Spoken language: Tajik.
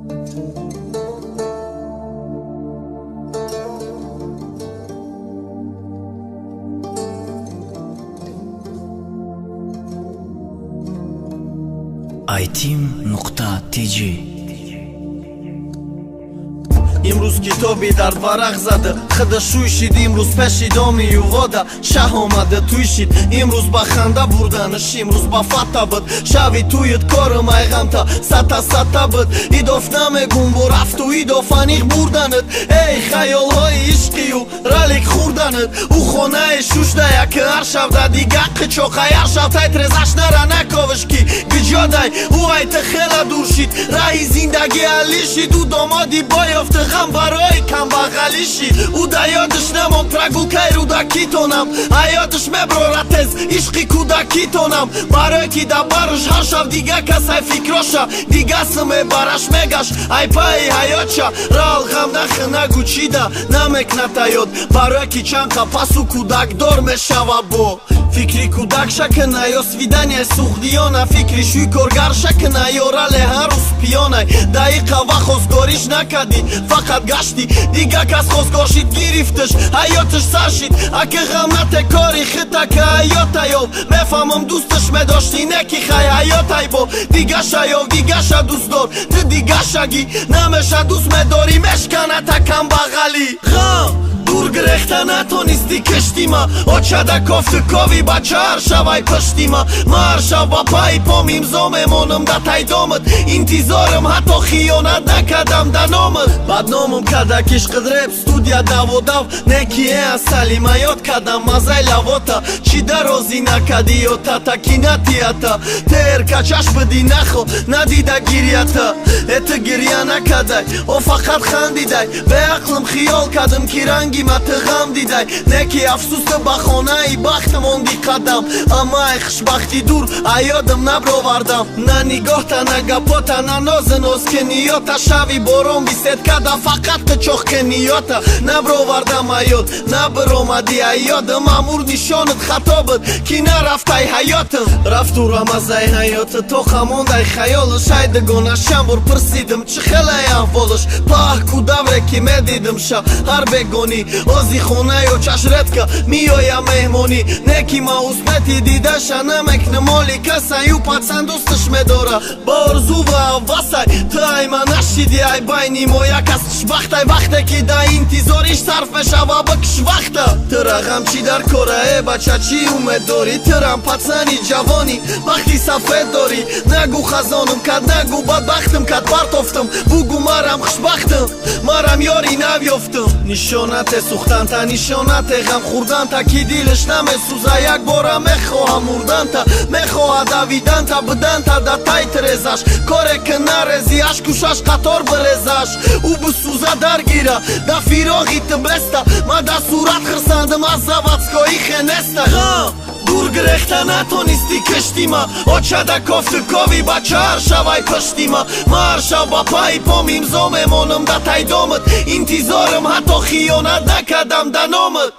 iTeam.tj. Имрӯз китоби дар варақ зада, худа шӯй шид. Имрӯз пеши доми ювода шаҳ омада туй шид. Имрӯз ба ханда бурданаш, имрӯз ба фата буд. Шави туят корим айғамта сата сата буд. Идоф намегум бо рафту идоф аниқ бурданат. Эй хаёлҳои ишқию ралик хӯрданат. Ӯ хонаи шушдая ки ҳар шав да дига қичоқай. Ҳар шав тайтрезаш нара наковиш ки гиҷодай. Ӯ айта хела дур шид, раҳи зиндагӣ ҳалли шид. Ӯ домоди боёфти ғам барои камбағалӣ шид. Ӯ да ёдаш намонд прогулкаи рӯдакитонам. Ҳаёташ меброра тез ишқи кӯдакитонам. Барое ки да баруш ҳар шав дига касай фикроша. Дига симебараш мегашт ай паи ҳаётша. Раал ғам нахи нагӯ чида намекната ёд. Барое ки чанд қапасу кӯдакдор мешава бо фикри кӯдак шакина ё свидания суғдиёна. Фикри шӯй коргар шакина ё рале ҳар рӯз пиёнай. Даиқа ва хостгориш накардӣ, фақат гаштӣ. Дига кас хостгор шид, гирифташ, ҳаёташ сар шид. Аки ғам нате кори хита ки ҳаёта ёб. Мефаҳмам дӯсташ медоштӣ, не ки хай ҳаётай бо. Дигаша ёв, дигаша дӯст дор, ту дигашагӣ. Намеша дӯст медорӣ, мешканата камбағалӣ. Ғам дур гирехта натонистӣ киштима. Очада кофту кови бача ҳар шавай пуштима. Ма ҳар шав ба пайи пом имзо мемонам да тайдомат. Интизорам ҳатто хиёнат накардам да номат. Бадномам карда кишқидреп студия даводав. Неки э асали ма ёд кардам мазаи лавота. Чӣ дарозӣ накардӣ ё тата ки натията. Терка чашм бидӣ нахо надида гирьята. Э ту гирья накардай, о фақат хандидай. Беақлим хиёл кардам ки ранги ма ту ғам дидай. Не ки афсӯс ту ба хонаи бахт монди қадам. Амма ай хушбахтӣ дур аёдам набровардам. На нигоҳта, на гапота, на нозу нозкиниёта. Шави борон бисед када фақат қичоқ киниёта. Набровардам аёд, набиромадӣ аёдам. Амур нишонат хато буд ки нарафтай ҳаётам. Рафту рамазаи ҳаёта то хамондай хаёлаш. Ай дугона шамбур пурсидим чӣ хелай аҳволаш. Паҳ ку давре ки медидим ша ҳар бегонӣ. Ози хонаё чашредка миёя меҳмонӣ. Не ки ма усмети дидаша намекнам оли касай. Ӯ пацан дӯсташ медора ба орзу ва ҳавасай. Ту ай ма нашиди ай байни мо як кас хушбахтай. Вақте ки да интизориш сарф мешава бикш вақта. Тура ғам чӣ дар кора э бача чӣ умед дорӣ? Турам пацани ҷавонӣ бахти сафед дорӣ. Нагӯ хазонам кад, нагӯ бадбахтам кад партофтам. Бугӯ марам хушбахтам, марам ёри нав ёфтам. Нишонате сӯхтанта, нишонате ғам хӯрданта. Ки дилаш намесӯза як бора мехоҳам мурданта. Мехоҳад давиданта, буданта да тай тирезаш. Коре ки нарези ашкушаш қатор бирезаш. Ӯ бисӯза даргира да фироғи ту беста. Ма да сурат хирсандам аз заводскои хенеста. Ғам дур гирехта натонистӣ киштима. Очада кофту кови бача ҳар шавай пуштима. Ма ҳар шав ба пайи пом имзо мемонам да тайдомат. Интизорам ҳатто хиёнат накардам да номат.